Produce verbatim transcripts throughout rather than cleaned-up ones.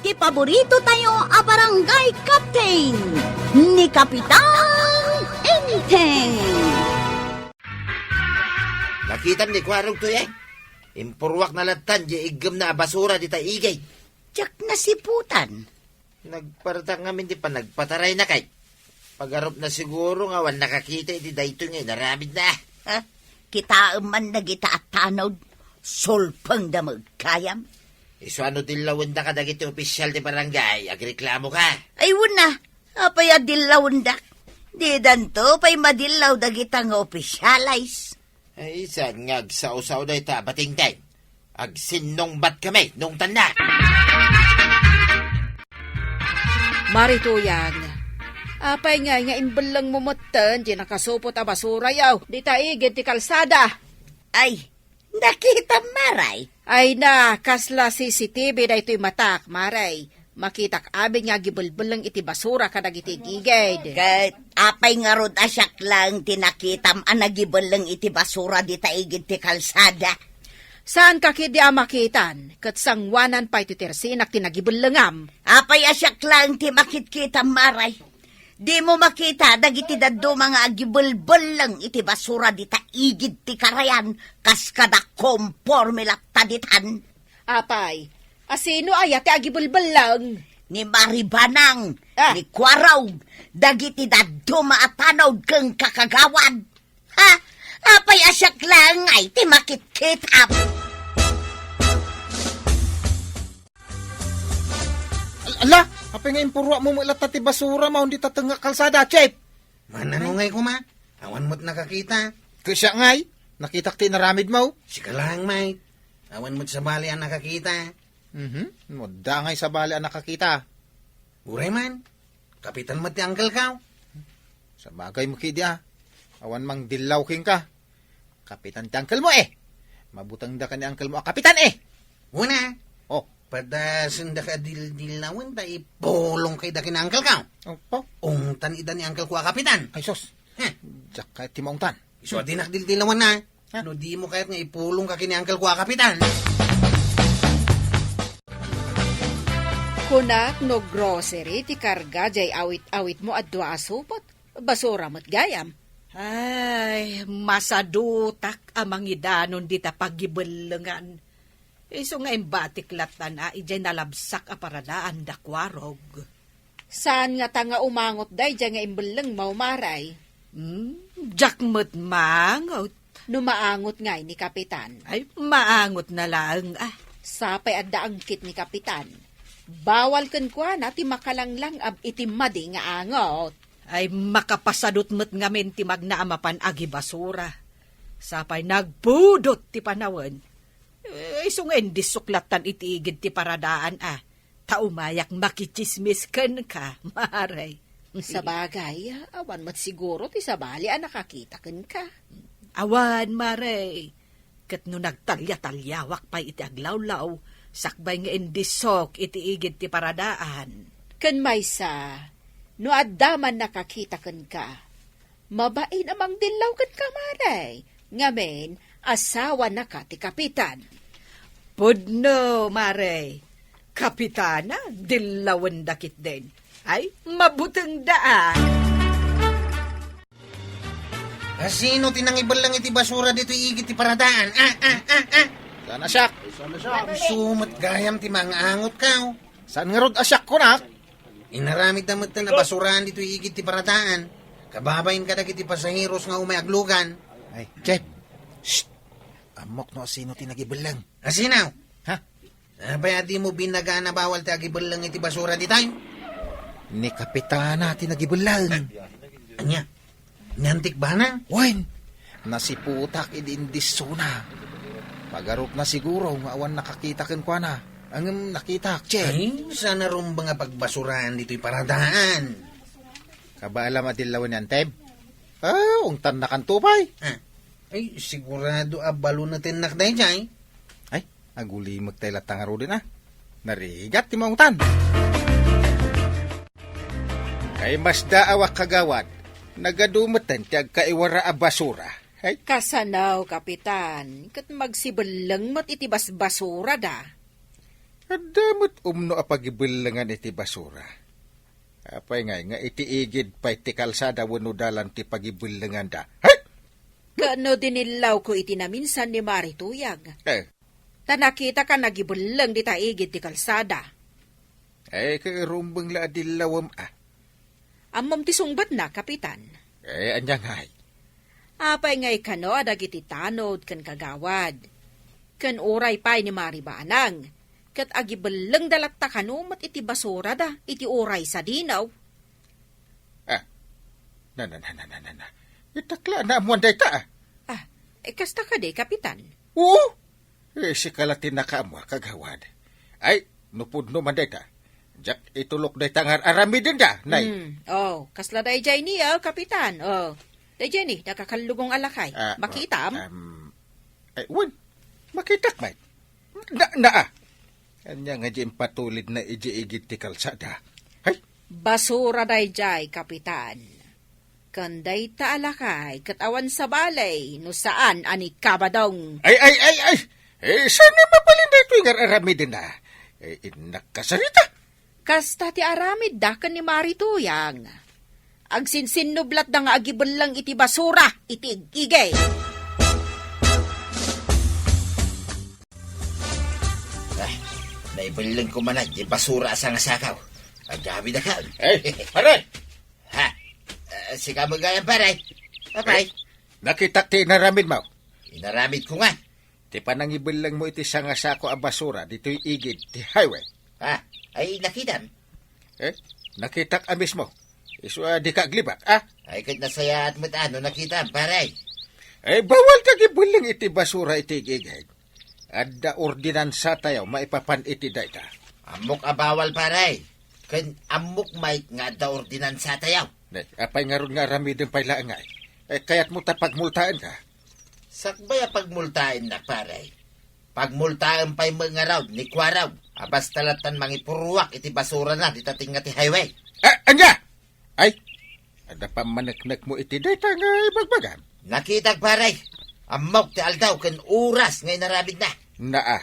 Ti paborito tayo a barangay captain, ni Kapitan Enteng. Nakitam ni Kuarog to, eh. Impurruak na lattan di iggemna a basura dita igid. Diak nasiputan. Nagpartak ngamin di panagpataray na kay. Pagarup na siguro nga awan nakakita iti daytoy nga inaramid na. Ha? Kitaem man dagita a tanod, sulpeng da met gayam. Isu ano dillawenda kadagiti opisyal ti barangay, agreklamo ka? Ay, wen a, apay a dillawendak? Didanto pay madillaw dagita nga opisyales. Ay, saan nga agsao-sao dayta a batingteng? Agsinnungbat kami, nungtanna. Mari Tuyang, apay ngay nga imbellengmo metten ti nakasupot a basurayo dita igid ti kalsada? Ay, nakitam, Maray. Ay na, kasla C C T V daytoy matak, Maray. Makitak amin nga agibelbelleng iti basura kadagiti igigid. Ket apay ngarud a siak laeng ti nakitam a nagibelleng iti basura dita igid ti kalsada? Saanka ketdi a makitan, ket sangoanan pay ti tersinak ti nagibellengam. Apay a siak laeng ti makitkitam, Maray? Dimo makita dagiti dadduma nga agibelbelleng iti basura dita igid ti karayan kas kada komporme latta ditan? Apay, asino aya ti agibelbelleng? Ni Maribanang, Ah. ni Kuarog, dagiti dadduma a tanod ken kakagawad. Ha? Apay a siak laeng ngay ti makitkitam? Al-, ala, apay nga impurruakmo met latta ti basura maun dita tengnga kalsada, Chief? Mananungay koma, awan met nakakita. Ket siak ngay, nakitak ti inaramidmo. Sika laeng, Mike. Awan met sabali a nakakita. Mhm. No adda ngay sabali a nakakita. Uray man, kapitan met ti uncle ko. Sabagay met ketdi a. Awan mangdillaw kenka. Kapitan ti uncle mo, eh. Mabutengda ken ni uncle mo a kapitan, eh. Una. Oh. Padasendak a dildillawenta, ipulongka ida ken ni uncle ko. Opo. Ungtan ida ni uncle ko a kapitan. Ay, sus. Heh. Diak kayat ti maungtan. Isu a dinak dildilawan na. Ha? No dimo kayat nga ipulongka ken ni uncle ko a kapitan. Kunak no grocery ti karga jay awit-awitmo a dua a supot. Basura met gayam. Ay, masadutak a mangidanon dita pagibellengan. Isu nga imbatik lattan a idiay nalabsak a paradaan da Kuarog. Saan ngata nga umangot daydiay nga imbellengmo, Maray? Hmm, diak met maangot. No maangot ngay ni Kapitan? Ay, maangot na laeng, ah. Sapay adda angkit ni Kapitan. Bawal kenkuana ti makalanglang-ab iti madi nga angot. Ay, makapasadut met ngamin ti magna a mapan agibasura. Sapay nagpudot ti panawen. Eh, isu nga indissok lattan iti igid ti paradaan, ah. Ta umayak makitsismis kenka, Maray. Sabagay, awan met siguro ti sabali a nakakita kenka. Awan, Maray. Ket no nagtalya-talyawak pay iti aglawlaw, sakbay nga indissok iti igid ti paradaan. Ken maysa, no adda man nakakita kenka, mabain a mangdillaw kenka, Maray, ngamin, asawanaka ti kapitan. Pudno, Maray. Kapitana, dillawenda ketdin. Ay, mabutengda, ah. Asino ti nangibelleng iti basura ditoy igid ti paradaan? Ah, ah, ah, ah. Saan a siak? Isu met gayam ti mangangot ka, oh. Saan ngarud a siak, kunak? Inaramidda metten a basuraan ditoy igid ti paradaan. Kababain kadagiti pasaheros nga umay aglugan. Ay, Chef. Shh! Ammok no asino ti nagibelleng. Asino? Ha? Apay a dimo binagaan a bawal ti agibelleng iti basura ditoy? Ni Kapitana ti nagibelleng. Ania? Ni Antik Banang? Wen, nasiputak idi indissona. Pagarupna siguro nga awan nakakita kenkuana. Ngem nakitak, Chef. Ay, saan a rumbeng a pagbasuraan ditoy paradaan. Kabaalam a dillawen ni Anteb? Ah, ungtannakanto pay. Ah, ay, sigurado a balunetennak daydiay. Ay, agulimektayo latta ngaruden, ah. Narigat ti maungtan. Kaimasdaawak, kagawad. Nagadu metten ti agkaiwara a basura. Ay. Kasano, Kapitan? Ket magsibelleng met iti basbasurada. Adda met umno a pagibellengan iti basura. Apay ngay nga iti igid pay ti kalsada wenno dalan ti pagibellenganda? Hay! Gaano dinillawko iti naminsan ni Mari Tuyang? Eh. Ta nakitaka nagibelleng dita igid ti kalsada. Eh, kairumbeng la a dillawem, ah. Ammom ti sungbatna, Kapitan. Eh, ania ngay? Apay ngay kano a dagiti tanod ken kagawad? Ken uray pay ni Mari Banang, ket agibellengda latta kano met iti basurada iti uray sadino. Ah, na, na, na, na, na, na, na. Itak la, naammoan dayta, ah. Ah, eh, kasta kadi, Kapitan? Oo. Eh, sika la ti nakaammo, kagawad. Ay, no pudno man dayta. Diak itulok dayta nga ar-aramidenda, nay. Hmm, oh, kasla daydiay ni, oh, Kapitan, oh. Daydiay ni, nakakallugong a lakay. Ah, Makitam? Ah, um, ay, wen, makitak met. Na, naa. Ania nga di impatulidna iti igid ti kalsada? Hay! Basura daydiay, Kapitan. Ken dayta a lakay ket awan sabali no saan a ni Kabadong. Ay, ay, ay, ay! Eh, saan nga mabalin daytoy nga ar-aramidenda? Eh, innak kasarita. Kasta ti aramidda ken ni Mari Tuyang. Agsinsinnublatda nga agibelleng iti basura iti igigi. Ah, naibelleng ko man di basura a sangasakaw. Agawid a kaon. Eh, pare! Ha? Ah, sika met gayam, pare? Apay? Eh, nakitak ti inaramidmo. Inaramid ko nga. Ti panangibellengmo iti sangasako a basura ditoy igid ti highway. Ah, ay nakitam? Eh, nakitak a mismo. Isu a dika aglibak, ah? Ay, ket nasayaat met a no nakitam, pare. Eh, bawal ta agibelleng iti basura iti igid. Adda ordinansatayo maipapan iti dayta. Ammok a bawal, pare. Ken ammok met nga adda ordinansatayo. Ne, apay ngarud nga aramiden pay laeng ngay? Eh, kayatmo ta pagmultaenka? Sakbay a pagmultaennak, pare. Pagmultaen pay met ngarud ni Kuarog a basta lattan mangipurruak iti basurana dita tengnga ti highway. Ah, ania? Ay, adda pammaneknekmo iti dayta nga ibagbagam? Nakitak, pare. Ammok ti aldaw ken oras nga inaramidna. Naa.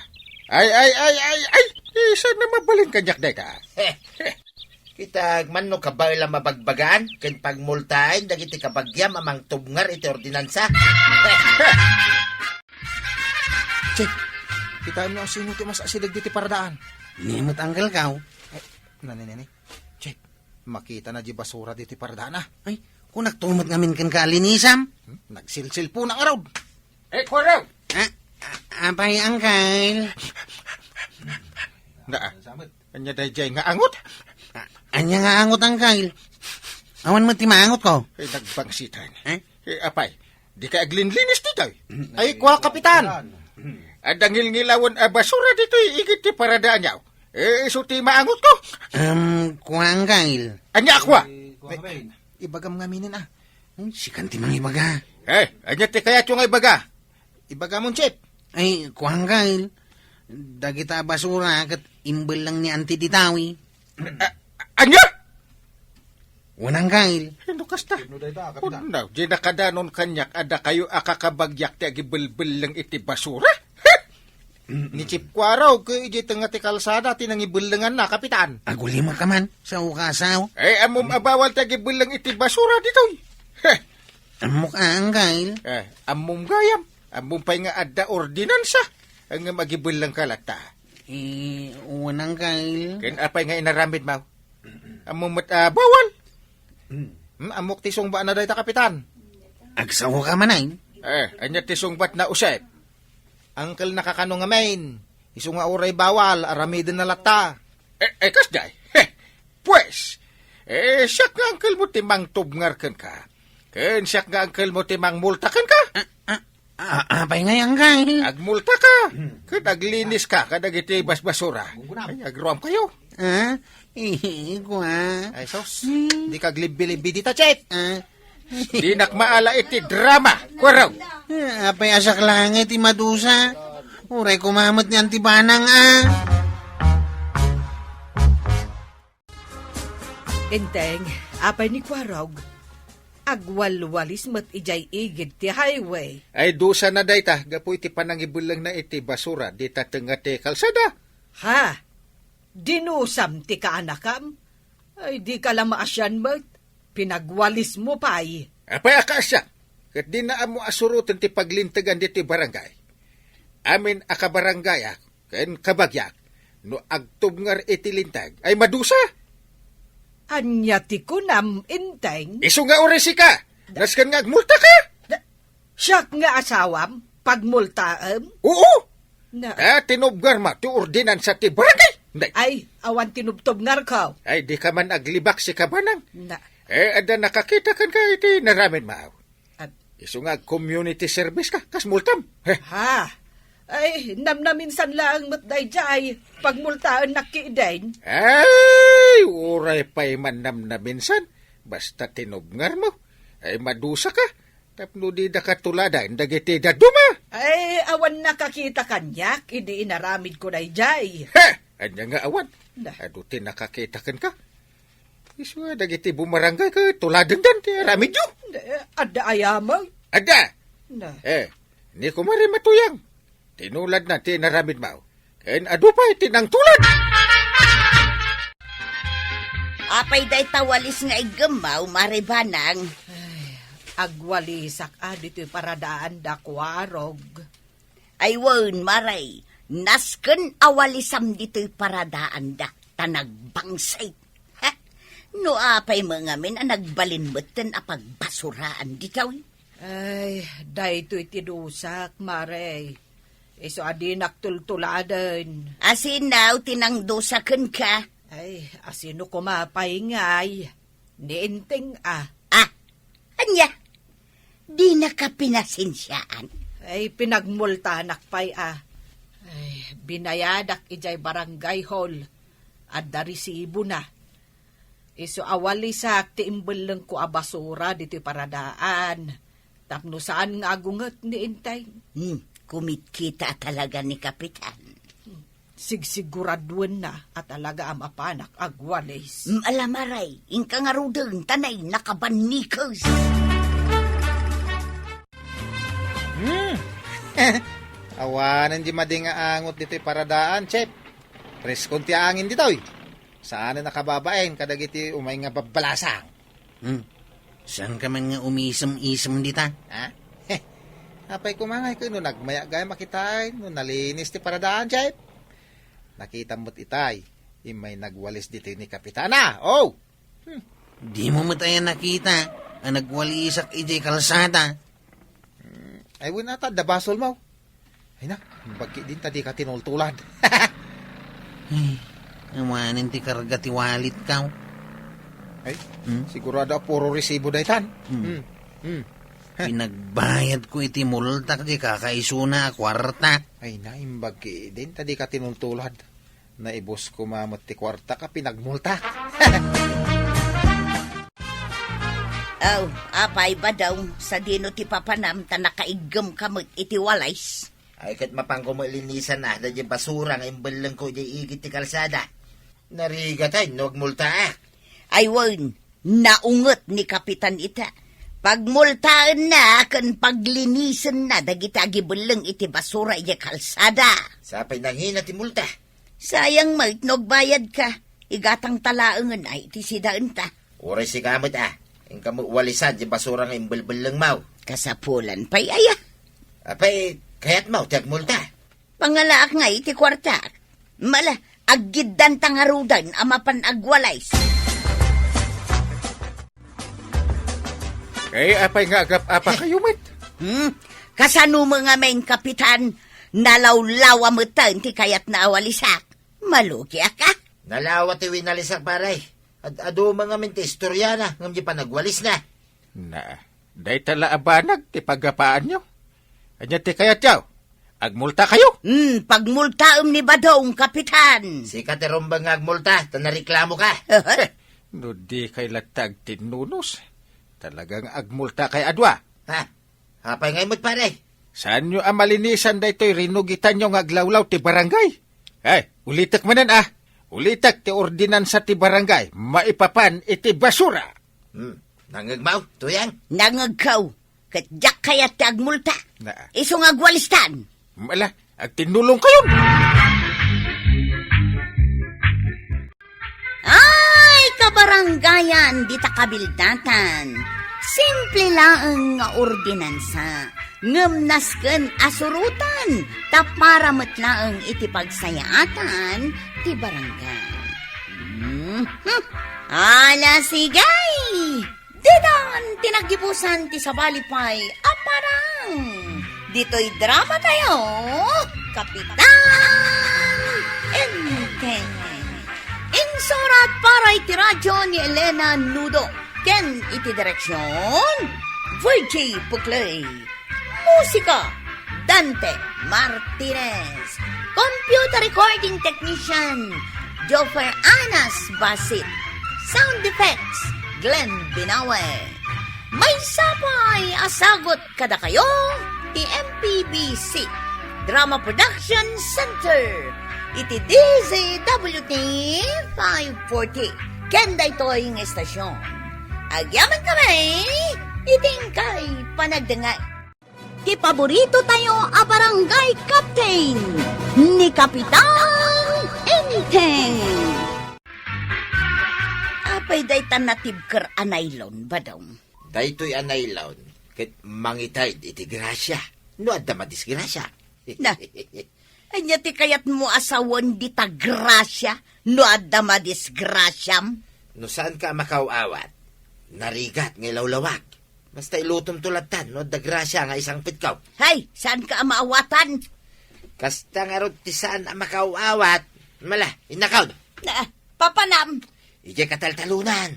Ay, ay, ay, ay, ay! Saan nga mabalin kaniak dayta? Kita, mano kabaelam a bagbagaan ken pagmultaen dagiti kabagiam a mangtubngar iti ordinansa? Che, kitaem no asino ti mas asideg diti paradaan. Ni met, angkelko. Ay, nani, nani. Che, makitana di basura diti paradaan, ah. Ay, kunakto met ngamin kenka a linisam. Hmm? Nagsilsilpon ngarud. Eh, Kuarog! Ah, ah, apay, angkel? Naa. Ania daydiay nga angot? Ah, ania nga angot, angkel? Awan met ti maangotko. Eh, nagbangsitan. Eh? Eh, apay, dika aglinlinis ditoy? Ay, kua, Kapitan. Adda ngilngilawen a basura ditoy igid ti paradaanyo. Eh, isu ti maangotko. Em, kua, angkel. Ania a kua? Eh, kua, Kapitan. Ibagam ngaminen, ah. Hmm, sikan ti mangibaga. Eh, ania ti kayatyo nga ibaga? Ibagamon, Chief. Ay, kua, angkel. Dagita a basura ket imbelleng ni Auntie ditawi. A-, ania? Wen, angkel. No kasta. Sino dayta, Kapitan? Undaw, di nakadanon kaniak a dakayo a kakabagiak ti agibelbelleng iti basura? Ni Chief Kuarog, ket idiay tengnga ti kalsada ti nangibellenganna, Kapitan. Agulimaka man, sao ka, sao? Eh, ammom a bawal ti agibelleng iti basura ditoy. Heh. Ammok a, angkel. Eh, ammom gayam. Ammom pay nga adda ordinansa. Ngem agibellengka latta. Eh, wen, angkel. Ken apay nga inaramidmo? Ammom met a bawal. Hmm, ammok ti sungbaanna dayta, Kapitan. Agsaoka man, ay? Eh, ania ti sungbatna, Usep? Angkel, nakakano ngamin? Isu nga uray bawal, aramidenna latta. Eh, eh, kasdiay? Heh, pues, eh, siak nga angkelmo ti mangtubngar kenka. Ken siak nga angkelmo ti mangmulta kenka. Ah, ah, ah, apay ngay, angkel? Agmultaka, ket agliniska kadagiti basbasura. Ay, agruamkayo. Ah, eh, kua. Ay, sus. Hmm. Dika aglibbi-libbi dita, Chet. Ah. Dinak maala iti drama, Kuarog. Ah, apay a siak laeng ti madusa. Uray koma met ni Auntie Banang, ah. Enteng, apay ni Kuarog, agwalwalis met idiay igid ti highway. Ay, dusana dayta, gapu iti panangibellengna iti basura, dita tengnga ti kalsada. Ha? Dinusam ti kaanakam? Ay, dika la maasian met. Pinagwalismo pay. Apay a kaasiak? Ket dina ammo a suroten ti paglintegan ditoy barangay. Amin a kabarangayak ken kabagiak, no agtubngar iti linteg, ay madusa. Ania ti kunam, Enteng? Isu nga uray sika, nasken nga agmultaka? Da-, siak nga asawam, pagmultaem? Oo. Na- Ta tinubngarmo ti ordinansa ti barangay. Nay. Ay, awan tinubtubngarko. Ay, dika man aglibak, sika Banang. Na- Eh, adda nakakita kenka iti naramidmo? At- Isu nga community service ka, kas multam. Heh. Ha? Ay, namnaminsan laeng met daydiay, pagmultaennak ketdin. Ay, uray pay man namnaminsan, basta tinubngarmo. Ay, madusa ka. Tapno didaka tuladen dagiti dadduma. Ay, awan nakakita kaniak idi inaramidko daydiay. He! Ania nga awan? Na. Adu ti nakakita kenka? Isu nga dagiti bumarangay ket tuladenda ti aramidyo. Na, adda aya met? Adda! Na. Eh, ni Kumare Matuyang, tinuladna ti inaramidmo. Ken adu pay ti nangtulad. Apay dayta walis nga iggemmo, Mare Banang? Ay, agwalisak a ditoy paradaanda, Kuarog. Ay wen, Mare, nasken a walisam ditoy paradaanda, ta nagbangsit. Ha? No apay met ngamin a nagbalin metten a pagbasuraan ditoy? Ay, daytoy ti dusak, Mare. Isu a dinak tultuladen. Asino ti nangdusa kenka? Ay, asino koma pay ngay? Ni Enteng a. Ah, ania? Dinaka pinasensiaan? Ay, pinagmultanak pay a. Ay, binayadak idiay barangay hall. Adda resibona. Isu a walisak ti imbellengko a basura ditoy paradaan. Tapno saan nga agunget ni Enteng. Hmm, kumitkita a talaga ni Kapitan. Sigsiguraduenna a talaga a mapanak agwalis. Mm, ala, Mare, inka ngaruden, ta nay nakabannikes. Hmm. Awanen di madi nga angot ditoy paradaan, Chef. Preskon ti angin ditoy. Saanen a kababain kadagiti umay nga babbalasang. Hmm. Saanka man nga umisem-isem dita? Ha? Heh. Apay koma ngay ket no nagmayat gayam a kitaen no nalinis ti paradaan, Chef? Nakitam met itay, immay nagwalis ditoy ni Kapitana. Oh! Hmm. Dimo met aya nakita a nagwalisak idiay kalsada? Hmm, ay, wen ata, adda basolmo. Ay na, imbag ketdin ta dika tinultulad. Ay, awanen ti karga ti walitko. Ay, Hmm? Sigurado a puro resibo daytan. Hmm. Hmm. Hmm. Pinagbayadko iti multak ti kakaisuna a kuarta. Ay na, imbag ketdin ta dika tinultulad. Naibus koma met ti kuartak a pinagmultak. Aw, apay, Badong, sadino ti papanam ta nakaiggemka met iti walis? Ay, ket mapanko met linisan a daydiay basura nga imbellengko idiay igid ti kalsada. Narigat ay no agmultaak. Ay wen, naunget ni Kapitan ita. Pagmultaenna ken paglinisenna dagiti agibelleng iti basura idiay kalsada. Sapay nangina ti multa? Sayang met no agbayadka. Igatangta laengen ay ti sidaenta. Uray sika met a. Inka met walisan ti basura nga imbelbellengmo. Kasapulan pay aya. Apay, kayatmo ti agmulta? Pangalaak ngay iti kuartak. Mala, aggiddanta ngaruden a mapan agwalis. Eh, apay nga agap-apakayo met? Hmm? Kasano met ngamin, Kapitan? Nalawlawa metten ti kayatna a walisak. Malugiak a? Nalawa ti winalisak, pare. Ad-adu met ngamin ti istoriana ngem di panagwalisna. Na, dayta la a banag ti paggapaanyo. Ania ti kayatyo? Agmultakayo? Hmm, pagmultaem ni Badong, Kapitan. Sika ti rumbeng nga agmulta, ta nareklamoka. Heh, no dikay latta agtinnunos, talaga nga agmultakay a dua. Ha? Apay ngay met, pare? Saanyo a malinisan daytoy rinugitanyo nga aglawlaw ti barangay? Ay, ulitek manen a. Ulitek ti ordinansa ti barangay maipapan iti basura. Hmm. Nangngegmo, Tuyang? Nangngegko. Ket diak kayat ti agmulta. Na. Isu nga agwalistan. Mala, agtinnulongkayon. Barangayan dita kabildatan. Simple laeng nga ordinansa, ngem nasken a surotan, ta para met laeng iti pagsayaatan ti barangay. Mhm. Ala, sige! Ditan ti naggibusan ti sabali pay a parang. Ditoy drama tayo, Kapitan Enteng. Insurat para iti radyo ni Elena Nudo ken iti direksyon, Virgie Puclay. Musika, Dante Martinez. Computer recording technician, Joffer Anas Basit. Sound effects, Glenn Binawe. Maysa pay a sagut kadakayo ti M P B C Drama Production Center iti D Z W T five forty. Ken daytoy nga estasyon, agyamankami iti inkay panagdengngeg. Ti paborito tayo a barangay captain, ni Kapitan Enteng. Apay dayta natibker a nylon, Badong? Daytoy a nylon, ket mangitayd iti grasya, no adda madisgrasya. Na, ania ti kayatmo a sawen dita grasya, no adda madisgrasyam? No saanka a makaw-awat, narigat nga ilawlawag. Basta ilutomto lattan, no adda grasya nga isangpetko. Hay, saanka a maawatan? Kasta ngarud ti saan a makaw-awat, mala, innakawd. Na, papanam. Idiay kataltalonan.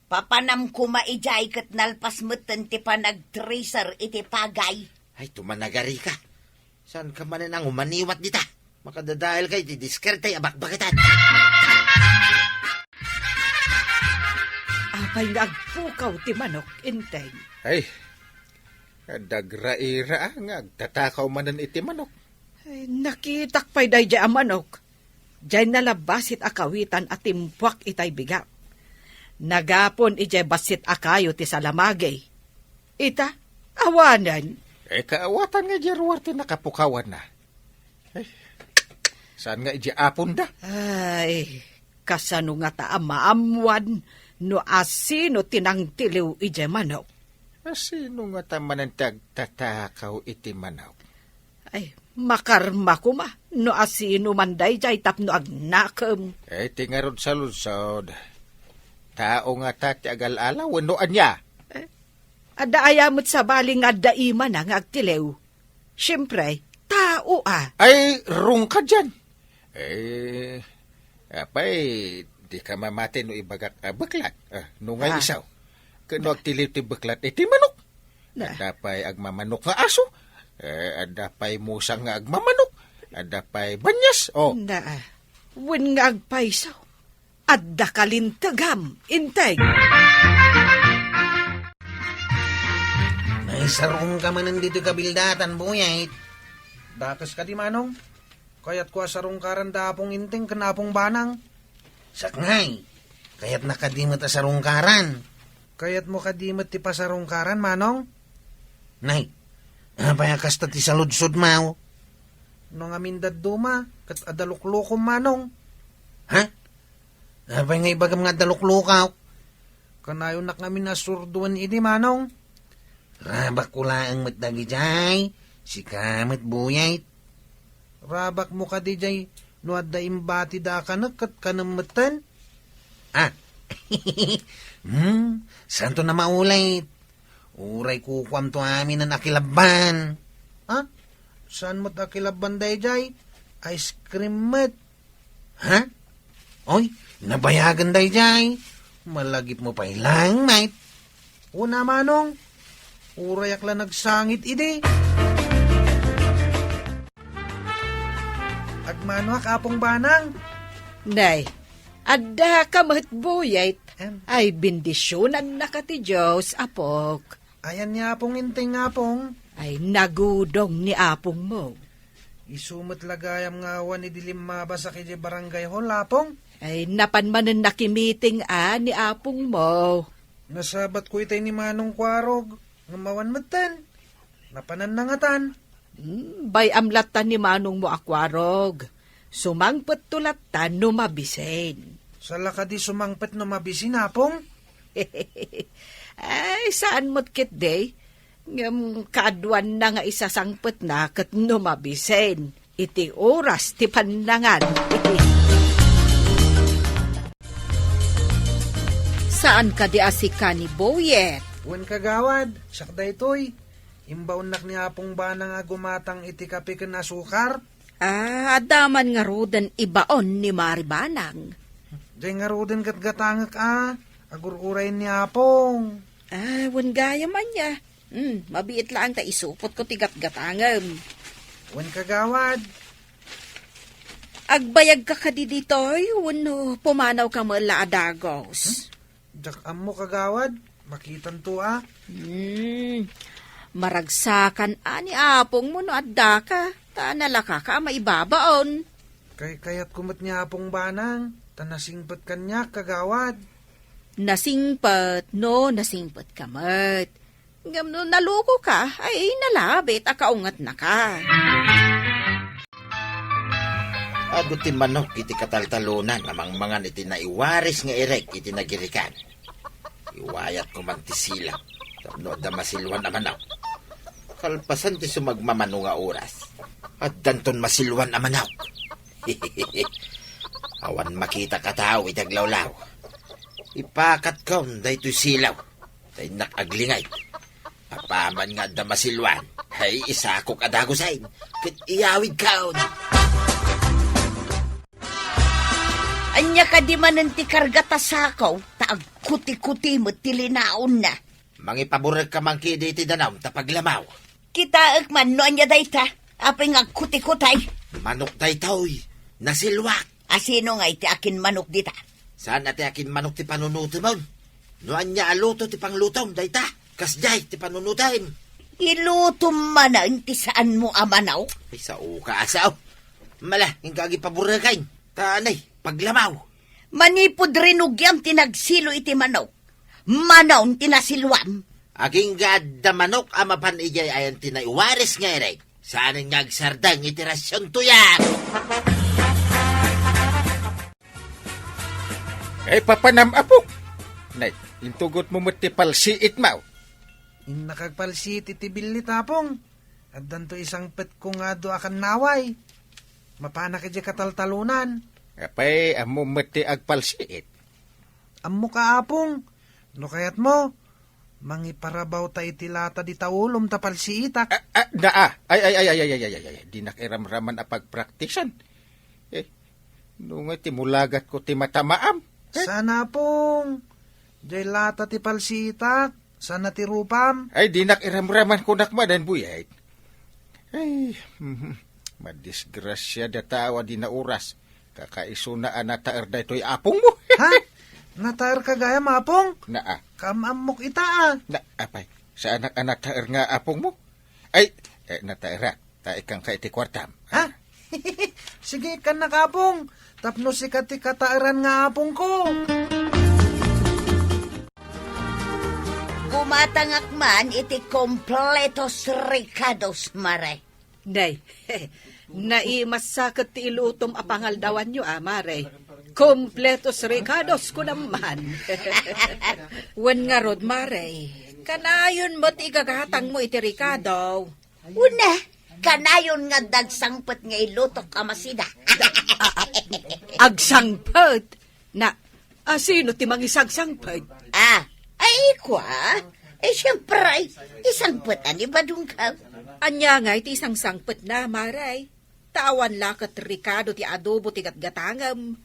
Papanam koma idiay ket nalpas metten ti panagtracer iti pagay. Ay, tumanagari ka. Saanka manen a ngumaniwat dita? Makadadaelka iti diskarte a bakbaketan. Apay nga agpukaw ti manok, Enteng? Ay, adda agraira a nga agtatakaw manen iti manok. Ay, nakitak pay daydiay a manok. Diay nalabbasit a kawitan a timpuak itay bigat. Nagapon idiay bassit a kayo ti salamagi. Ita, awanen. Eh, kaawatan nga idiay ruar ti nakapukawanna. Eh, saan nga idiay aponda? Ay, kasano ngata a maammuan no asino ti nangtiliw idiay manok? Asino ngata manen ti agtatakaw iti manok? Ay, makarma koma no asino man daydiay tapno agnakem. Eh, ti ngarud saludsod, tao ngata ti agal-ala wenno ania? Eh, adda aya met sabali nga adda imana nga agtiliw? Siempre, tao a. Ay, rungkad dian. Eh, apay, dika mamati no ibagak a beklat? Ah, no nga Ah. isaw? Ken no agtiliw ti beklat iti manok? Na. Adda pay agmamanok nga aso? Eh, adda pay musang nga agmamanok? Adda pay banias? Oh. Na, wen nga agpayso. Adda kalintegam, Enteng. Naisarungka manen ditoy kabildatan, Buyet. Dakes kadi, Manong? Kayatko a sarungkaran da Apong Enteng ken Apong Banang. Saknay, kayatna kadi met a sarungkaran. Kayatmo kadi met ti pasarungkaran, Manong? Nay, apay a kasta ti saludsodmo? No ngamin dadduma, ket adda luklukom, Manong. Ha? Apay nga ibagam nga adda luklukok? Kanayonak ngamin a surdoen idi, Manong. Rabakko laeng met dagidiay, sika met Buyet. Rabakmo kadi diay no adda imbatida a kanek ket kanem metten? Ah. Hmm, saanto a maulit. Uray kukuamto aminen a kilabban. Ha? Saan met a kilabban daydiay? Ice cream met. Ha? Oy, nabayagen daydiay. Malagipmo pay laeng met. Una, Manong. Urayak la nagsangit idi. Agmanoak, Apong Banang. Nay, addaka met Buyet. Em. Ay, bendisionannaka ti Dios, apok. Ayan ni Apong Enteng, Apong. Ay, nagudong ni apongmo. Isu met la gayam nga awan idi limmabas a idiay barangay hall, Apong. Ay, napan manen nakimiting a ni apongmo. Nasabatko itay ni Manong Kuarog, ngem awan metten. Napananna ngatan. Hmm, bay-am latta ni manongmo a Kuarog. Sumangpetto latta no mabisin. Sala kadi sumangpet no mabisin, Apong? Ay, saan met ketdi. Ngem kaaduanna nga isasangpetna ket no mabisin iti oras ti pannangan. Saan kadi a sika ni Boyet? Wen, kagawad, siak daytoy. Imbaonnak ni Apong Banang a gumatang iti kape ken asukar. Ah, adda man ngaruden ibaon ni Mari Banang. Diay ngaruden gatgatangek a, agur-uray ni Apong. Ah, wen gayam ania. Hmm, mabiit laeng ta isupotko ti gatgatangem. Wen, kagawad. Agbayagka kadi ditoy, wenno pumanawka met la a dagos? Hmm? Diak ammo, kagawad. Makitanto a. Hmm. Maragsakan a ni apongmo no addaka, ta nalakaka a maibabaon. Kay-, kayatko met ni Apong Banang, ta nasingpet kaniak, kagawad. Nasingpet, no, nasingpet ka met. Ngem no nalukoka, ay nalabit a kaungatnaka. Adu ti manok iti kataltalonan a mangmangan iti naiwaris nga irek iti nagirikan. Iwayatko man ti silaw tapno adda masiluan a manok. Kalpasan ti sumagmamano nga oras, addanton masiluan a manok. Awan makitak a tao iti aglawlaw. Ipakatkon daytoy silaw. Ta innak aglingay. Apaman nga adda masiluan, ay isakok a dagusen, ket iyawidkon. Ania kadi manen ti karga ta sako, ta agkuti-kuti met ti linaonna? Mangipaburekka man kidi iti danum ta paglamaw. Kitaek man no ania dayta, apay nga agkuti-kutay? Manok daytoy, nasiluak. A sino ngay ti akinmanok dita? Saan a ti akinmanok ti panunutemon? No ania a luto ti panglutom dayta, kasdiay ti panunutem. Ilutom manen ti saanmo a manok? Ay, sao ka, sao. Mala, inka agipaburekay. Ta anay, paglamaw. Manipud rinugiam ti nagsilo iti manok, manon ti nasiluam. Agingga adda manok a mapan idiay ayan ti naiwaris nga irek. Saanen nga agsardeng iti rasionto ya. Ay, papanam, apok. Nay, intugotmo met ti palsiitmo. Innak agpalsiit iti billit, apong. Addanto isangpetko nga adu a kannaway. Mapanak idiay kataltalonan. Apay, ammom met ti agpalsiit? Ammok a, apong. No kayatmo, mangiparabawta iti lata dita ulom ta palsiitak. Ah, ah, naa. Ay, ay, ay. Dinak iramraman a pagpraktisan. Eh, no nga ti mulagatko ti matamaam. Eh? Sana, apong. Diay lata ti palsiitak. Sana ti rupam. Ay, dinak iramraman kunak manen, Buyet. Ay, mhm. Madisgrasiada tao a di nauras. Kakaisuna a nataer daytoy apongmo. Ha? Nataerka gayam, apong? Naa. Kaam-ammok ita, a. Na, apay, saanak a nataer nga apongmo? Ay, eh, nataerak. Ta ikkanka iti kuartam. Ha? Sige, ikkannak, apong. Tapno sika ti kataeran nga apongko. Gumatangak man iti kompletos rekados, Mare. Nay, naimassaket ti ilutom a pangaldawanyo, a, Mare. Kompletos rekados, kunam man. Wen ngarud, Mare, kanayon met igagatangmo iti rekado. Una, kanayon nga adda agsangpet nga ilutok a masida. Agsangpet? Na, a, sino ti mangisagsangpet? Ah, ay, kua? Eh, siyempre, isangpet a ni Badungkaw. Ania nga iti isangsangpetna, Mare? Ta awan la ket rekado ti adobo ti gatgatangem.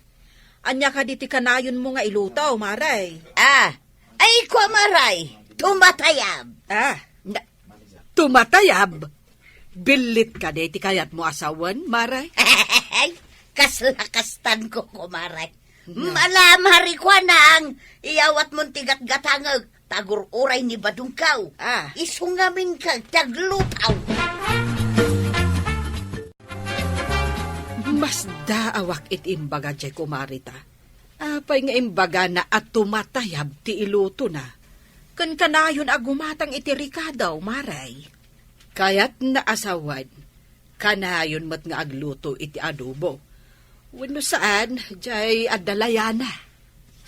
Ania kadi ti kanayonmo nga iluto, Mare? Ah, ay, kua, Mare, tumatayab. Ah, na, tumatayab? Billit kadi ti kayatmo a sawen, Mare? Kasla kastanko, kumare. Mala, Mare, kuanang, iyawatmon ti gatgatangek, ta agur-uray ni Badungkaw. Ah. Isu ngamin ka ti agluto. Masdaawak iti imbaga diay kumarita. Apay nga imbagana a tumatayab ti ilutona? Ken kanayon a gumatang iti rekado, Mare. Kayatna a sawen, kanayon met nga agluto iti adobo. Wenno saan, diay adda layana.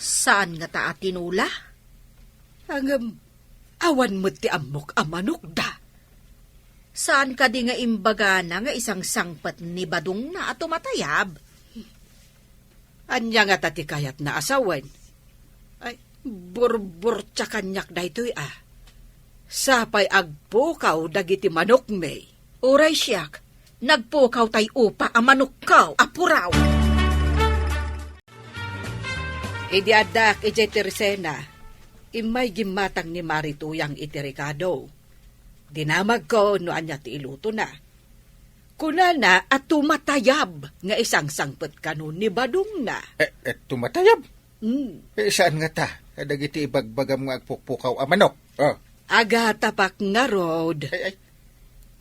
Saan ngata a tinula? Ngem awan met ti ammok a manokda. Saan kadi nga imbagana nga isangsangpet ni Badongna a tumatayab? Ania ngata ti kayatna a sawen? Ay, burburtia kaniak daytoy a. Sapay agpukaw dagiti manokmi. Uray siak, nagpukaw tay upa a manokko a puraw. Idi addaak idiay Teresena, immay gimmatang ni Mari Tuyang iti rekado. Dinamagko no ania ti ilutona. Kunana a tumatayab nga isangsangpet kano ni Badongna. Eh, eh, tumatayab? Hmm. Eh, saan ngata? Kadagiti ibagbagam nga agpukpukaw a manok. Oh. Agatapak ngarud. Ay, ay.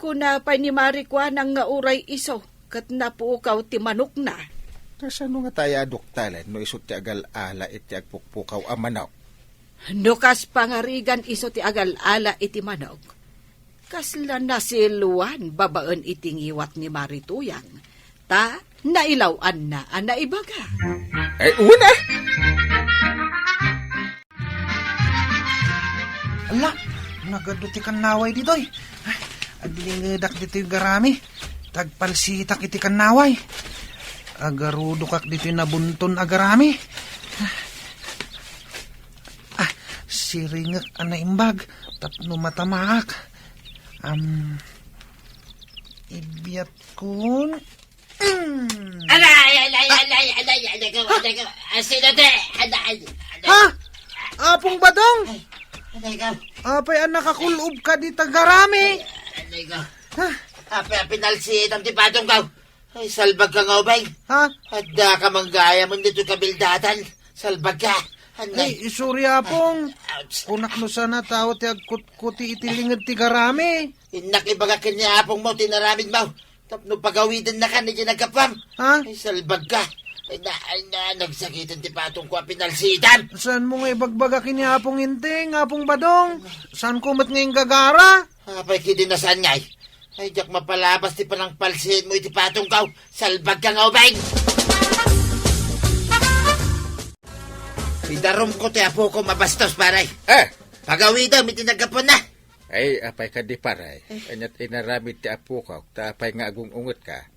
Kuna pay ni Mari Kuanang nga uray isu ket napukaw ti manokna. Kasano ngata a duktalan no isu ti agal-ala iti agpukpukaw a manok? No kas pangarigan isu ti agal-ala iti manok, kasla nasiluan babaen iti ngiwat ni Mari Tuyang, ta nailaw-anna a naibaga. Ay, una! Ala, nagadu ti kannaway ditoy. Ay, aglingedak ditoy garami. Tagpalsitak iti kannaway. Agarudokak ditoy nabunton a garami. Ah, siringek a naimbag tapno matamaak. Am, ibiatkon. Mm. Alay, alay, alay, alay, alay, ko, alay, ko. Ah, sino ti? Alay, alay. Ha? Apong Badong? Alay, ko. Apay a nakakulub ka dita garami? Alay, ko. Ha? Apay a pinalsiitam ti patongko? Ay, salbag ka nga, Ubeng. Ha? Adda ka manggayam ditoy kabildatan. Salbag ka. Anay. Ay, sorry, Apong. Ouch. Kunak no sana tao ti agkutkuti iti linged ti garami. Innak ibaga ken ni apongmo ti inaramidmo. Tapno pagawidennaka idiay naggapuam. Ha? Ay, salbag ka. Ay, na, ay, na, nagsakiten ti patongko a pinalsiitam. Saanmo nga ibagbaga ken ni Apong Inting, Apong Badong? Saanko met nga inggagara? Apay kadi a saan ngay? Ay, diak mapalabas ti panangpalsiitmo iti patongko. Salbag ka nga, Ubeng! Idarumko ti apoko a bastos, pare. Eh! Pagawidem iti naggapuanna. Ay, apay kadi, pare? Eh. Aniat inaramid ti apoko, ta apay nga agung-ungetka?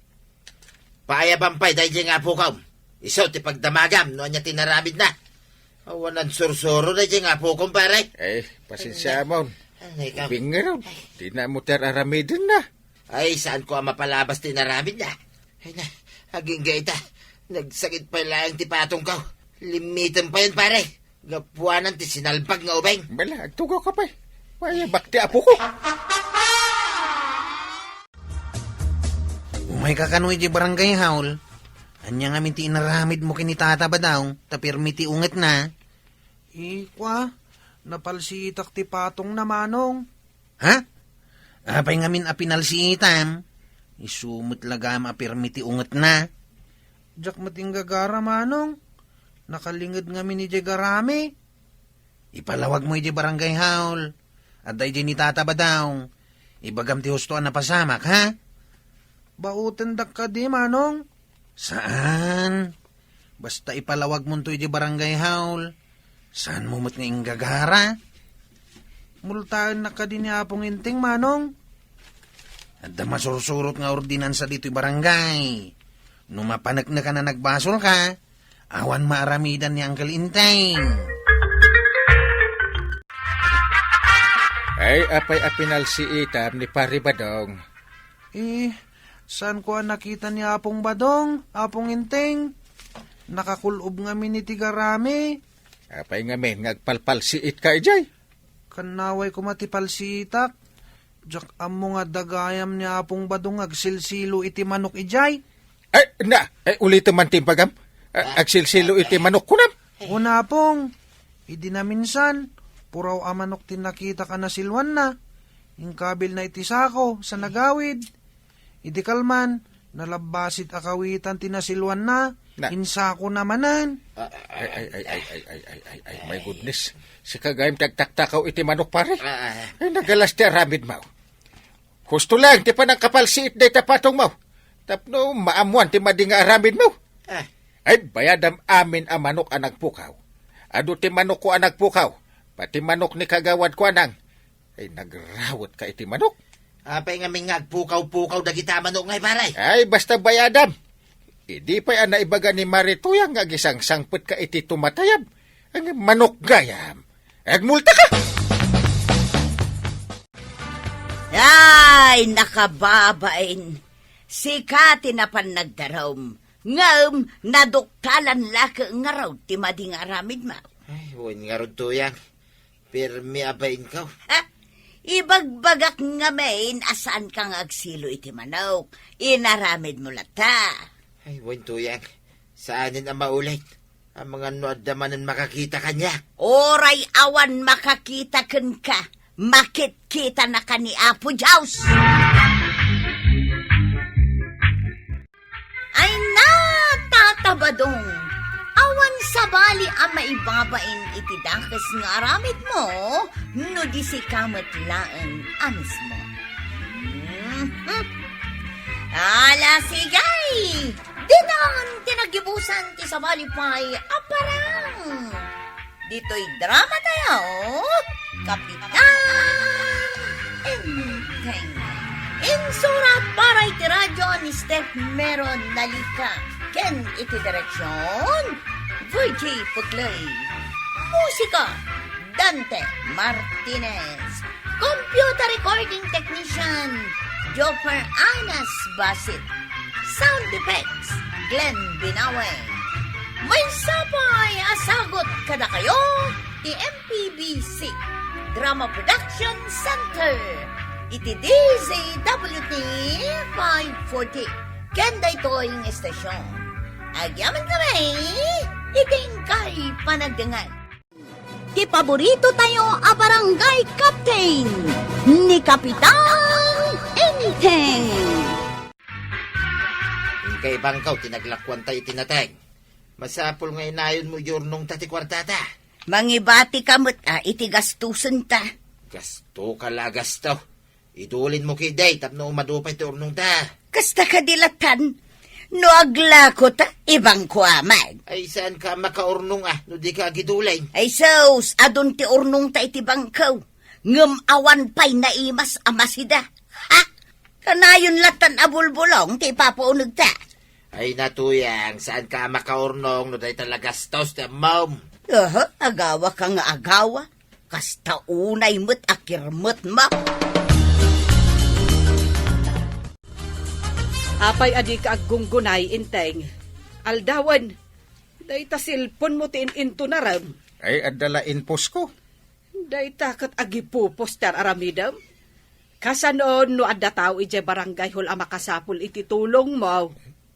Paayabam pay daydiay nga apokom. Isu ti pagdamagam no ania ti inaramidna. Awan a sursuro daydiay nga apokom, pare. Eh, pasensiamon. Anay ka. Ubing ngarud. Ay. Dina mo ti ar-aramidenna. Ay, saanko a mapalabas ti inaramidna. Ay na, agingga ita. Nagsakit pay laeng ti patongko. Limmitem payen, pare. Gapuanan ti sinalbag nga ubing. Bala, agtugaw ka pay. Paayabak ti apoko. Umayka kano idiay barangay hall. Ania ngamin ti inaramidmo ken ni Tata Badong, ta pirmi ti ungetna? Ikua, napalsiitak ti patongna, Manong. Ha? Apay ngamin a pinalsiitam? Isu met la gayam a pirmi ti ungetna. Diak met inggagara, Manong. Nakalinged ngamin idiay garami. Ipalawagmo idiay barangay hall. Adda idiay ni Tata Badong. Ibagam ti husto a napasamak, ha? Baotendak kadi, Manong? Saan. Basta ipalawagmonto idiay barangay hall. Saanmo met nga inggagara? Multaennak kadi ni Apong Inting, Manong? Adda masursurot nga ordinansa ditoy barangay. No mapaneknekan a nagbasolka, awan maaramidan ni Uncle Inting. Ay, apay a pinalsiitam ni Pari Badong? Eh, saanko a nakita ni Apong Badong, Apong Inting? Nakakul-ob ngamin iti garami. Apay ngamin nga agpalpalsiitka idiay? Kannaway koma ti palsiitak. Diak ammo nga adda gayam ni Apong Badong nga agsilsilo iti manok idiay. Ay, na, ay, ulitem man ti imbagam. A-, agsilsilo iti manok, kunam? Una, Apong, idi naminsan, puraw a manok ti nakitak a nasiluanna. Inkabilna iti sako, sa nagawid. Idi kalman, nalabbasit a kawitan ti nasiluanna, Na. Insakona manen. Ay, ay, ay, ay, ay, ay, ay, ay, ay, my goodness. Sika gayam ti agtaktakaw iti manok, pare. Ah, ah. Ay, nagalas ti aramidmo. Husto laeng ti panangkapalsiit dayta patongmo. Tapno maammoan ti madi nga aramidmo. Ah. Ay, bayadam amin a manok a nagpukaw. Adu ti manokko a nagpukaw, pati manok ni Kagawad Kuanang. Ay, nagrawetka iti manok. Apay ngamin nga agpukaw-pukaw dagita manok ngay, pare? Ay, basta bayadam. Idi pay a naibaga ni Mare Tuyang nga agisangsangpetka iti tumatayab, ang manok gayam. Agmultaka! Ay, nakababain. Sika ti napan nagdarum. Ngem naduktalan la ket ngarud ti madi nga aramidmo. Ay, wen ngarud, Tuyang. Permi a bainko. Ha? Ibagbagak ngamin a saanka nga agsilo iti manok. Inaramidmo latta. Ay, wen, Tuyang. Saanen a maulit. Amangan no adda manen makakita kaniak. Uray awan makakita kenka, makitkitanaka ni Apo Dios. Ay na, Tata Badong, awan sabali a maibabain iti dakes nga aramidmo no di sika met laeng a mismo. Mhm. Ala, sige! Dinan ti nagibusan ti sabali pay a parang. Ditoy drama tayo, Kapitan Enteng. Insurat para iti radyo ni Steph Meron Nalika. Ken iti direksyon, Virgie Puglay. Musika, Dante Martinez. Computer recording technician, Joffer Anas Basit. Sound effects, Glenn Binawe. Maysa pay a sagut kadakayo ti M P B C Drama Production Center iti D Z W T five forty. Ken daytoy nga estasyon, agyamankami iti inkay panagdengngeg. Ti paborito tayo a barangay captain, ni Kapitan Enteng. Inkay bangkaw ti naglakuanta iti nateng. Masapul nga inayonmo iti urnongta ti kuartata. Mangibatika met a iti gastosenta. Gasto ka la, gasto. Idulinmo ketdi tapno umadu pay ti urnongta. Kasta kadi lattan, no aglakota, ibangko a met. Ay, saanka a makaurnong a no dika agidulin? Ay sus, adun ti urnongta iti bangko. Ngem awan pay naimas a masida. Ha? Kanayon lattan a bulbulong ti ipapaunegta. Ay, Tuyang, saanka a makaurnong no dayta la gastos ti ammom. Aha, agawaka nga agawa. Kasta unay met a kirmetmo. Apay a dika aggunggunay, Enteng? Aldawen, dayta cellphonemo ti in-intonarem. Ay, adda la inposko. Dayta ket agipupos ti ar-aramidem. Kasano no adda tao idiay barangay hall a makasapul iti tulongmo?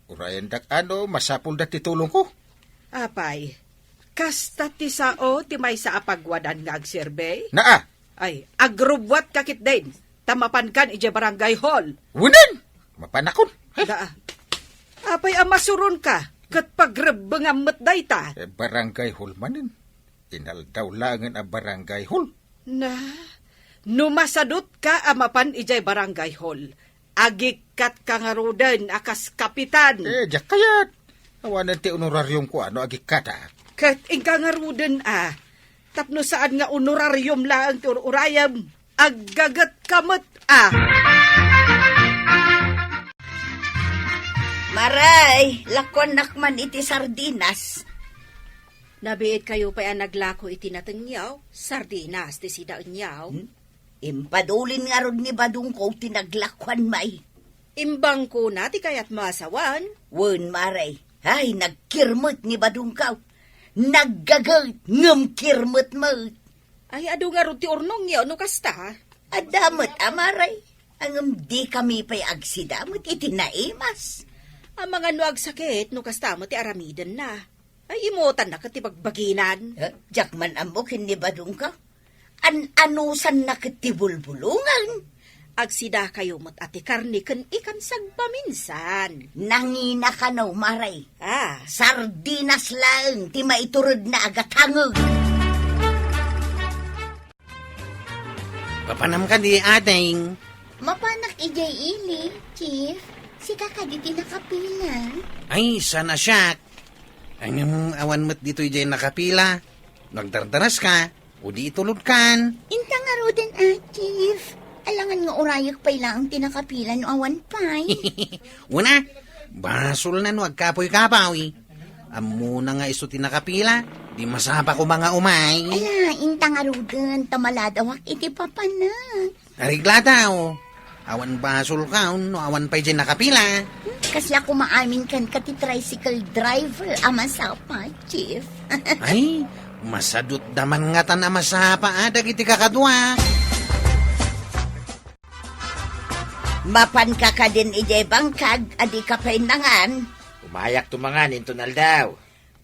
Urayendak a no masapulda ti tulongko. Apay, kasta ti sao ti maysa a pagwadan nga agserbi? Naa. Ay, agrubbuatka ketdin, ta mapankan idiay barangay hall. Wen, mapanakon. Daa. Apay a masuronka, ket pagrebbengam met dayta. Eh, barangay hall manen. Inaldaw laengen a barangay hall. Na, no masadutka a mapan idiay barangay hall, agikkatka ngaruden a kas kapitan. Eh, diak kayat. Awanen ti honorariumko a no agikkatak. Ket inka ngaruden a, tapno saan nga honorarium laeng ti ur-urayem, aggagetka met a. Maray, lakuannak man iti sardinas. Nabiitkayo pay a naglako iti natengyo, sardinas ti sidaenyo. Hmm? Impadulin ngarud ni badongko ti naglakuan, may. Imbangkona ti kayatmo a sawen? Wen, maray. Ay, nagkirmet ni badongko. Naggaget, ngem kirmet met. Ay, adu ngarud ti urnongyo no kasta? Adda met, a, maray. Ngem dikami pay agsida met iti naimas. Amangan no agsakit no kasta met ti aramidenna. Ay, imotanna ket ti bagbaginan. Eh, diak man ammo ken ni badongko. An-anusanna ket ti bulbulongen. Agsidakayo met a ti karne ken ikan sagpaminsan. Nangina kano, maray. Ah. Sardinas laeng ti maituredna a gatangeg. Mapanam kadi, ading? Mapanak idiay ili, Chief. Sika kadi ti nakapila? Ay, saan a siak. Ay, ngem awan met ditoy diay nakapila. Nagdardaras ka, o di itulod kan. Inta ngaruden, a, Chief. Alangan nga urayek pay laeng ti nakapila no awan pay. Una, basol na no agkapoy-kapoy. Ammona nga isu ti nakapila, di masapa koma nga umay. Ala, inta ngaruden, ta maladawak iti papanek. Arigla ta, o. Awan basolka, no awan pay diay nakapila. Kasla koma amin kenka ti tricycle driver a masapa, Chief. Ay, masadutda man ngatan a masapa, a, dagiti kakadua. Mapanka kadin idiay bangkag a dika pay nangan? Umayak tumangan inton aldaw.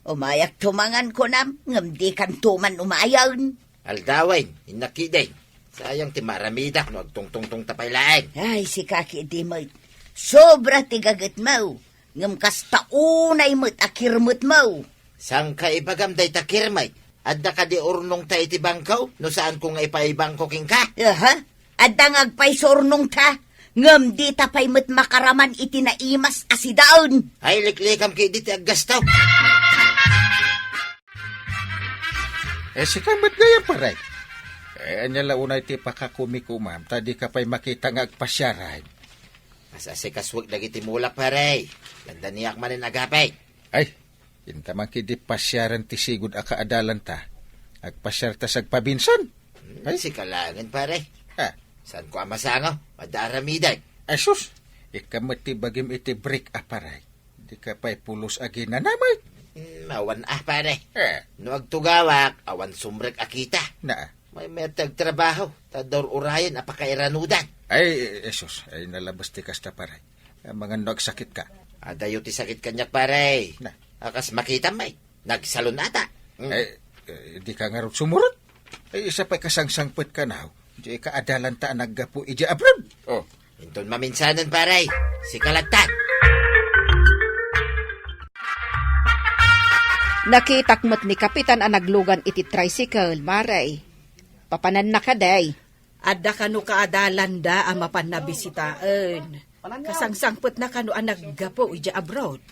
Umayak tumangan kunam, ngem dikanto man umayen. Aldawen, innak idi. Sayang ti maaramidak no agtungtungtungta pay laeng. Ay, sika idi met. Sobra ti gagetmo, ngem kasta unay met a kirmetmo. Sangka ibagam dayta kirmet? Adda kadi urnongta iti bangko no saanko nga ipaibangko kenka? Aha. Adda nga agpayso urnongta, ngem dita pay met makaraman iti naimas a sidaen. Ay, liklikam kidi ti aggasto. Eh, sika met gayam, pare. Eh, ania la unay ti pakakumikumam, ta dika pay makita nga agpasiaran. As-asikasuek dagiti mulak, pare. Dandaniak manen agapay. Ay, inta man kidi pasiaran ti sigud a kaadalanta. Agpasiarta sagpabinsan. Hmm, ay, sika laengen, pare. Ah. Saanko a masango? Adda aramidek. Ay, sus! Ikka met ti bagim iti break a, pare. Dika pay pulos a ginanamay. Hmm, awan a, pare. Eh. No agtugawak, awan sumrek a kita. Naa. Maymayat ti agtrabaho, ta adda ur-urayen a pakairanudan. Ay, Jesus, ay nalabas ti kasta, pare. Amangan no agsakitka. Adayo ti sakit kaniak, pare. Na. A kas makitam, ay, nagsalun-ata. Mm. Ay, eh, dika ngarud sumurot. Ay, isa pay kasangsangpet kanaw. Di kaadalanta a naggapu iti abroad. Oh. Inton maminsanen, pare. Sika latta. Nakitak met ni Kapitan a naglugan iti tricycle, Mare. Papananna kadi? Adda kano kaadalanda a mapanna bisitaen. Kasangsangpetna kano a naggapu idiay abroad.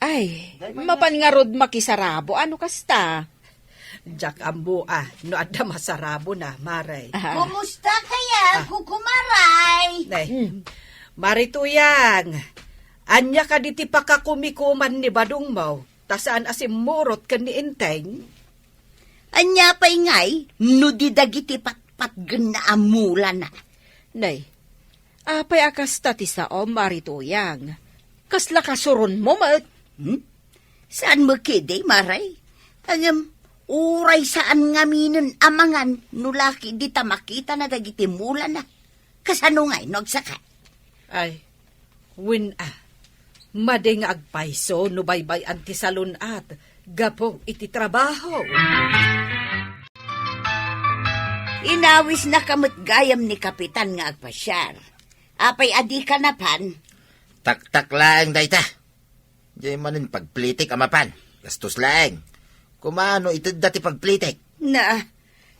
Ay, mapan ngarud makisarabo, ano kasta? Diak ammo a no adda masarabona, Mare. Aha. Kumusta kaya, Ah. Kukumaray? Nay, Hmm. Mare Tuyang, ania kadi ti pakakumikuman ni badongmo, ta saan a simmurot ken ni Enteng? Ania pay ngay, no di dagiti patpatgenna a mulana? Nay, apay a kasta ti saom, Mare Tuyang? Kasla kasuronmo met? Hmm? Saan met kadi, Mare? Ngem, uray saan ngaminen a mangan no la kadi ta makitana dagiti mulana. Kasano ngay no agsaka? Ay, wen a. Madi nga agpayso no baybay-an ti salun-at gapu iti trabaho. Inawisnaka met gayam ni Kapitan nga agpasiar. Apay a dika napan? Taktak laeng dayta. Diay manen pagplitik a mapan. Gastos laeng. Koma no itedda ti pagplitik. Na,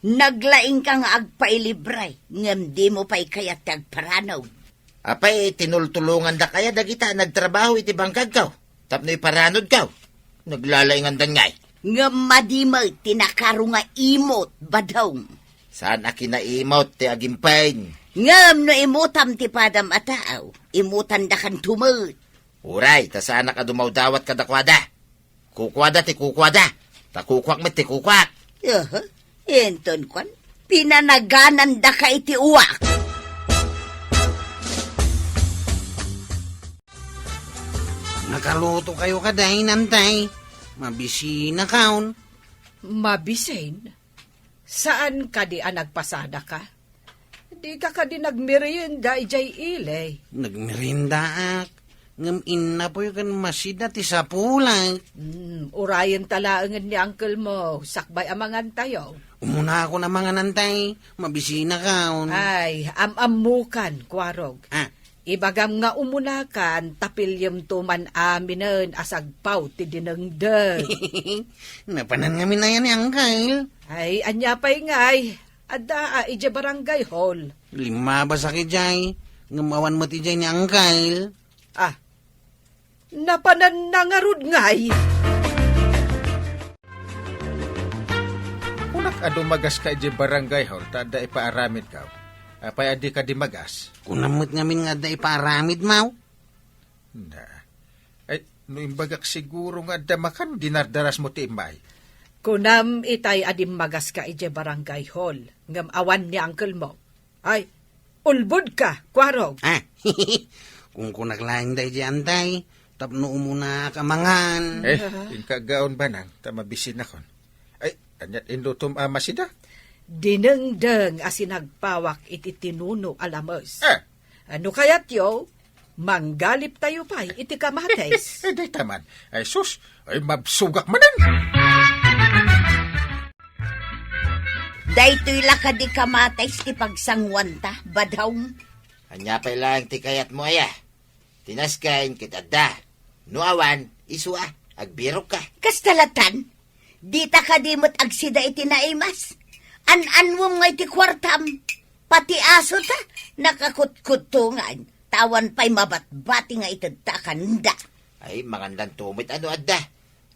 naglaingka nga agpailibre, ngem dimo pay kayat ti agparano. Apay, tinultulongandak aya dagita a nagtrabaho iti bangkagko tapno iparanodko? Naglalaingandan ngay. Ngem madi met ti nakaro nga imot, Badong. Saan a kinaimot ti agimpay? Ngem no imutam ti padam a tao, imutandakanto met. Uray, ta saanak a dumawdawat kadakuada. Kukuada ti kukuada, ta kukuak met ti kukuak. Aha, inton kuan, pinanaganandaka iti uwak. Nakaluto kayo kadi, Nantay? Mabisinakaon. Mabisin? Saan kadi a nagpasadaka? Dika kadi nagmerienda idiay ili? Nagmeriendaak, ngem innapoy ken masida ti sapulak. Hmm, urayen ta laengen ni uncle mo, sakbay a mangantayo. Umuna ako na mangan, Nantay, mabisinakaon. Ay, am-ammokan, Kuarog. Ah. Ibagam nga umunakan, ta piliem to man aminen a sagpaw ti dinengdeng. Napanan ngamin aya ni Angkel? Ay, ania pay ngay? Adda a idiay barangay hall. Limmabasak idiay, ngem awan met idiay ni Angkel. Ah, napanan na ngarud ngay? a dumagaska idiay barangay hall ta adda ipaaramidkaw. Apay a dika dimagas? Kunam met ngamin nga adda ipaaramidmaw? Na. Ay, no imbagak siguro nga adda makan, dinardarasmo ti immay. Kunam itay a dimmagaska idiay barangay hall, ngem awan ni uncle mo. Ay, ulbodka, kuarog. Ah, kunkunak laeng daydi, Anday, tapno umunak a mangan. Eh, inka aggaon, Banang, ta mabisinakon. Ay, aniat inlutom a masida? Dinengdeng a sinagpawak iti tinuno a lames. Ah. No kayatyo, manggaliptayo pay iti kamatis. Eh, dayta man. Ay, sus, ay, mabsugak manen. Daytoy la kadi kamatis ti pagsanguanta, Badong? Ania pay laeng ti kayatmo, aya? Ti nasken ket adda. No awan, isu a, agbirokka. Kasta latan, dita kadi met agsida iti naimas? An-anwem nga iti kuartam, pati asota, nakakutkudtongan, ta awan pay mabatbati nga itedta a kanenda. Ay, mangandanto met a no adda.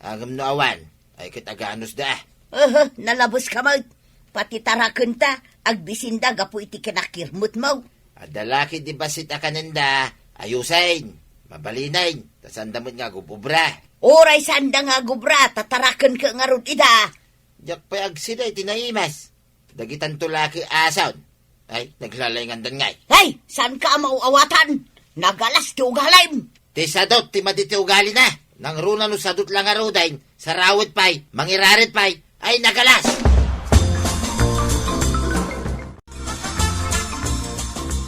Ngem no awan, ay ket aganusda. Aha, nalabeska met. Pati tarakenta, agbisinda gapu iti kinakirmetmo. Adda la ketdi bassit a kanenda, ayusen, mabalinen, ta saanda met nga agub-obra. Uray saanda nga agubra, ta tarakenka ngarud ida. Diak pay agsida iti naimas. Dagitanto la ket ason. Ay, naglalaingandan ngay. Ay, saanka a maaw-awatan? Nagalas ti ugalim. Ti sadot ti madi ti ugalina. Nangruna no sadot la ngaruden, sarawed pay, mangirared pay. Ay, nagalas!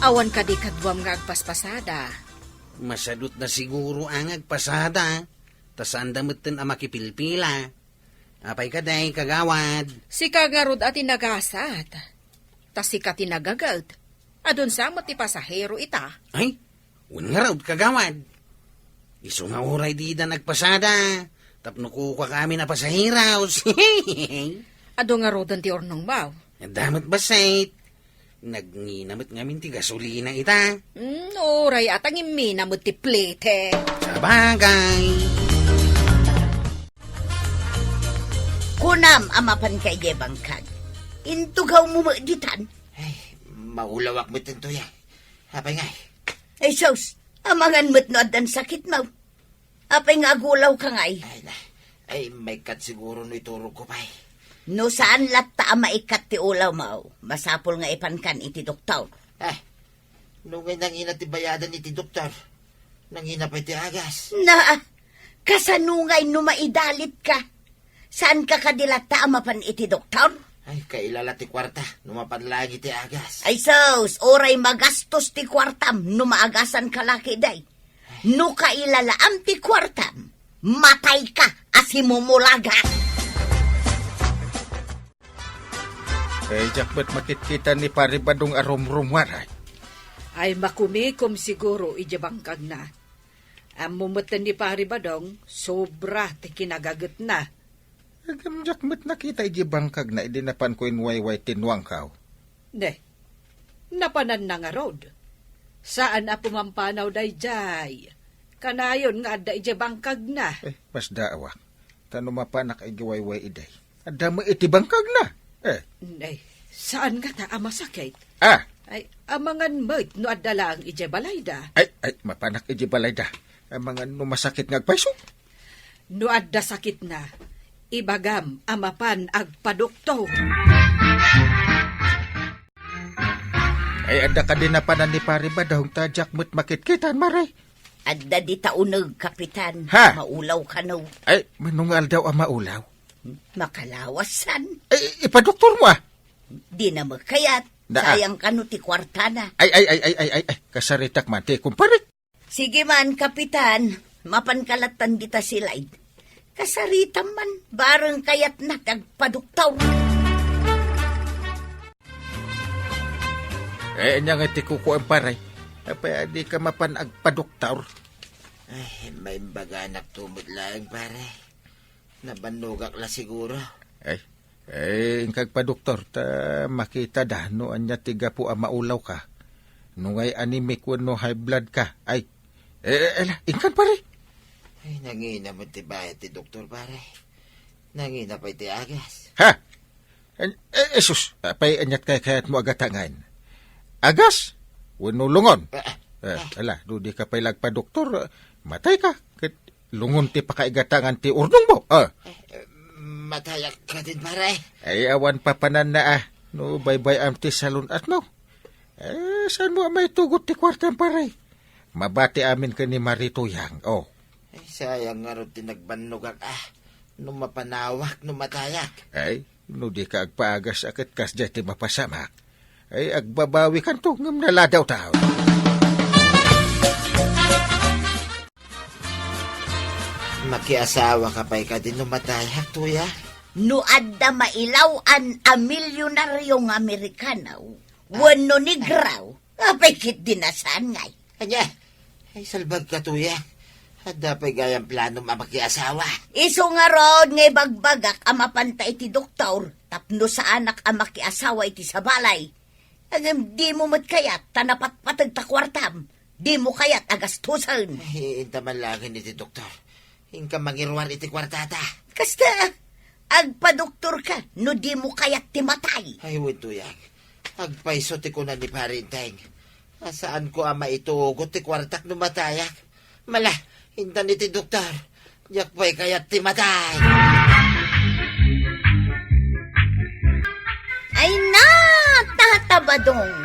Awan kadi kaduam nga agpaspasada? Masadutda siguro a nga agpasada, ta saanda metten a makipilpila. Apay kadi, kagawad? Sika ngarud a ti nagasat. Ta sika ti nagaget. Adun sa met ti pasahero ita. Ay, wen ngarud, kagawad. Isu nga uray dida nagpasada, tapno kukuakami a pasahero. Adu ngaruden ti urnongmo? Adda met bassit. Nagngina met ngamin ti gasolina ita. Hmm, uray a ta ngimmina met ti plete. Sabagay. Kunam a mapanka idiay bangkag. Intugawmo met ditan. Ay, maulawak met ditoy, a. Apay ngay? Ay, sus, amangan met no addan sakitmo. Apay nga agulawka ngay? Ay, na. Ay, maikkat siguro no iturogko pay. No saan latta a maikkat ti ulawmo, masapul nga ipankan iti doktor. Ah, no ngay nangina ti bayadan iti doktor, nangina pay ti agas. Na, kasano ngay no maidalitka? Saanka kadi latta a mapan iti doktor? Ay, kailala ti kuarta no mapan laeng iti agas. Ay sus, uray magastos ti kuartam no maagasanka la ketdi. No kailalaam ti kuartam, matayka a simumulaga. Ay, diak met makitkitan ni Pari Badong a rumrumuar, ay. Ay, makumikom siguro idiay bangkagna. Ammo metten ni Pari Badong, sobra ti kinagagetna. Ngem diak met nakita idiay bangkagna idi napanko inwayway ti nuangko. Ne, napananna ngarud. Saan a pumampanaw daydiay. Kanayon nga adda idiay bangkagna. Eh, masdaawak. Ta no mapanak idiay wayway idi, adda met iti bangkagna. Eh. Ne, saan ngata a masakit? Ah. Ay, amangan met no adda laeng idiay balayda. Ay, ay, mapanak idiay balayda. Amangan no masakit nga agpayso. No adda sakitna, ibagam a mapan agpadoktor. Ay, adda kadi napanan ni Pari Badong ta diak met makitkitan, Mari? Adda dita uneg, Kapitan. Ha? Maulaw kano. Ay, mano nga aldaw a maulaw? Makalawasan. Ay, ipadoktormo, ah. Dina met kayat. Da, ah. Sayang kano ti kuartana. Ay, ay, ay, kasaritak man ti kumparik. Sige man, Kapitan, mapanka lattan dita silay. Kasaritam man, bareng kayatna ti agpadoktor. Eh, ania nga ti kukuam, pare? Apay a dika mapan agpadoktor? Ay, maimbaganak met laeng, pare. Nabannogak la siguro. Ay, eh, inka agpadoktor, ta makitada no ania ti gapu a maulawka. No ngay anemic wenno high blood ka. Ay, eh, eh, ala, inkan, pare. Ay, nangina met ti bayad ti doktor, pare. Nangina pay ti agas. Ha? An-, eh, eh, sus, apay aniat kaykayatmo a gatangan? Agas? Wenno lungon? Eh, eh, ala, no di ka pay la agpadoktor, eh, matay ka. Ket lungon ti pakaigatangan ti urnongmo. Ah. Eh, matayak kadin, pare. Ay, awan papananna, ah. No baybay-am ti salun-atmo. Eh, saanmo a maitugot ti kuartam, pare? Mabati amin ken ni Mari Tuyang, oh. Ay, sayang ngarud ti nagbannogak, ah. No mapanawak, no matayak. Ay, no di ka agpaagas a ket kasdiay ti mapasamak. Ay, agbabawikanto, ngem naladawtaw. Makiasawa ka pay kadi no matayak, Tuya? No adda mailaw-an a milyonaryo nga Amerikano, wenno negro, apay ket di na saan ngay. Ania? Ay, salbag ka, Tuya. Adda pay gayam planom a makiasawa. Isu ngarud nga ibagbagak a mapanta iti doktor, tapno saanak a makiasawa iti sabali. Ngem dimo met kayat ta napatpateg ta kuartam. Dimo kayat a gastusen. Ay, inta man laeng iti doktor. Inka mangiruar iti kuartata. Kasta, agpadoktor ka no dimo kayat ti matay. Ay, wen, Tuyang. Agpayso ti kuna ni Pari Enteng. A, saanko a maitugot ti kuartak no matayak. Mala, intan iti doktor. Diak pay kayat ti matay. Ay na, Tata Badong,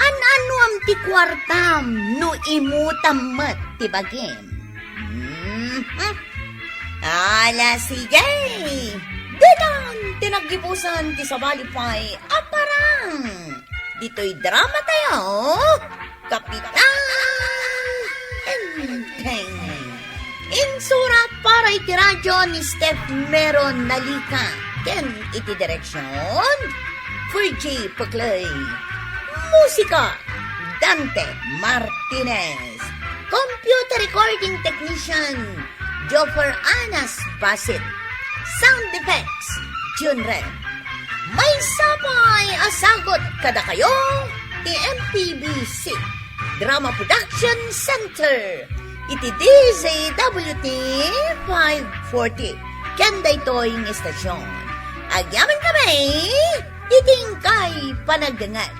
an-anuam ti kuartam no imutam met ti bagim? Mhm. Ala, sige. Ditan ti naggibusan ti sabali pay a parang. Ditoy drama tayo, Kapitan Enteng. Insurat para iti radyo ni Steph Meron Nalica. Ken iti direksyon, Fergie Peclay. Musika, Dante Martinez. Computer recording technician, Joffer Anas Basit. Sound effects, Jun Ren. Maysa pay a sagut kadakayo ti M P B C Drama Production Center iti D Z W T five forty. Ken daytoy nga istasyon, agyaman kami iti inkay panagdengngeg.